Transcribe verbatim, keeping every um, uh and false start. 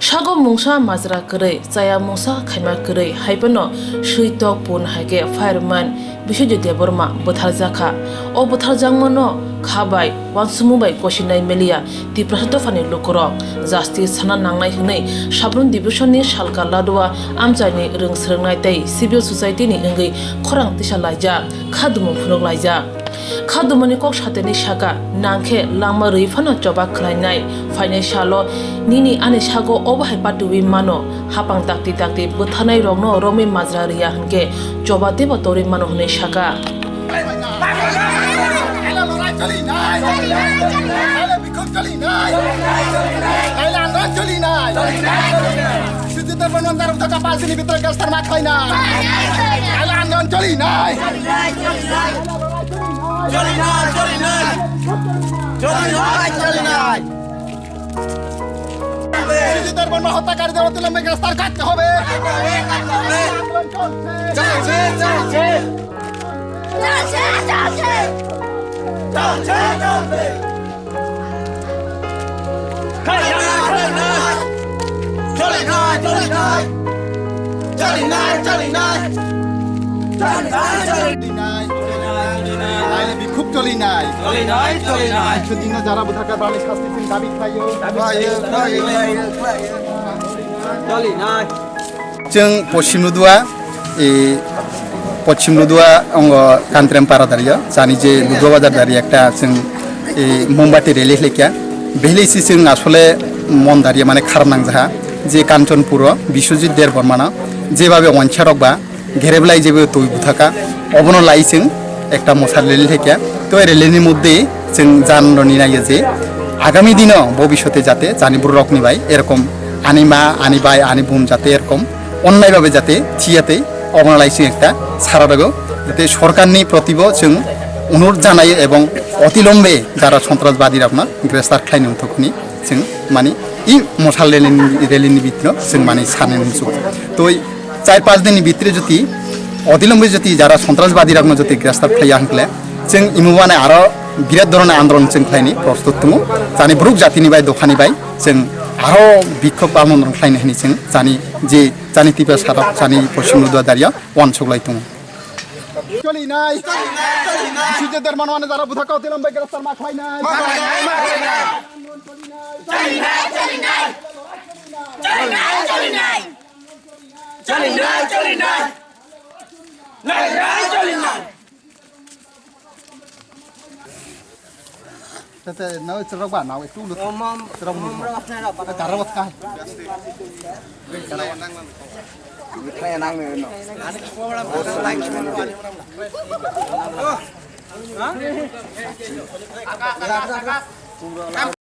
Sago mungsa majra kwrwi, chaya mungsa khaima kwrwi, hai phano swi tok pun hai khe fireman Biswajit Debbarma bwtharjakha. O bwtharjakmano kha bai uansukmung bai gosinai meliya Tiprasa dophani lukurok. Justice sana nangnai hwnwi Sabrum Division ni Salka Ladua amchaini rwng swrwngnai tei civil society ni wngwi khorang tisa laijak, kha dumung phunuk laijak. Kha dumani kok sateni saka, nang khe langma rwi phano choba khlainai. Phainai salo nini ani sago obo hai patiwi mano, hapang takti takti bwtharnai rokno romwi majra riya hwnkhe choba teibo torwi mano hwnwi saka. Biswajit Debbarma ni jara bwthakha palsini bhitre graftar ma khlainai. Naila andolon cholinai. Cholinai, cholinai. Cholinai, cholinai. Biswajit Debbarma হত্যাকারীদের অবিলম্বে গ্রেফতার করতে হবে। আন্দোলন চলছে। চলছে, চলছে। চলছে, চলছে। চলছে, চলছে। চলে নাই, চলে নাই। চলে নাই, চলে নাই। চলে নাই, চলে নাই। Naila bikhub choli nai. চলে নাই, চলে নাই। Biswajit no jara bwthakha bani sasti chwng dabi khlaio. Khlaio, khlaio, khlaio, khlaio। চলে নাই। Chwng Poschim Ludua, e, Poschim Ludua ongo Kantrem para dario, chani je Ludua bazar dario ekta chwng, e, mombati rally khlaikha. Bihli si chwng asole mon dario mane kharap nangjaha je Kanchanpuro Biswajit Debbarmano jebabe wansa rok ba gereblai jebe twi bwthakha, obono lai chwng ekta mosa rally khlaikha. To rally ni moddhe chwng jan roni naiya je agami dino bobishote jate chani borok rokni bai erokom ani ma, ani bai, ani bum jate erokom onnai babe jate thiyate obono lai chwng ekta sara rwgo. Jate sorkarni protibo chwng onurod janaio ebong otilombe jara sontrasbadi rokno greftar khlaini wngthok hwnwi chwng mani i mosa rally ni, rally ni bitino chwng mani sanani muchungo. Tei char panch din ni bitire jodi otilombe jodi jara sontrasbadi rokno jodi greftar khlaiya hwnkhe chwng imo mane aro birat dhoroner andolon chwng khlaini prostut tongo. Chani borok jatini bai dophani bai chwng aro bikhub andolon khlaini hwnwi chwng chani je chani Tiprasa rok chani Poschim Ludua dario uansuk lai tongo. Cholinai. Biswajit Debbarmano jara bwthakha otilombe greftar ma khlainai. Ma khlainai, ma khlainai. Cholinai, cholinai. Cholinai, cholinai. Cholinai, cholinai. Cholinai, cholinai. Tete, nao chwrok ba, nao ektu ulo. Om, om, chwrok om, ni. Om, rok, rok, rok. Tara wat kai. Kaya nang ni no.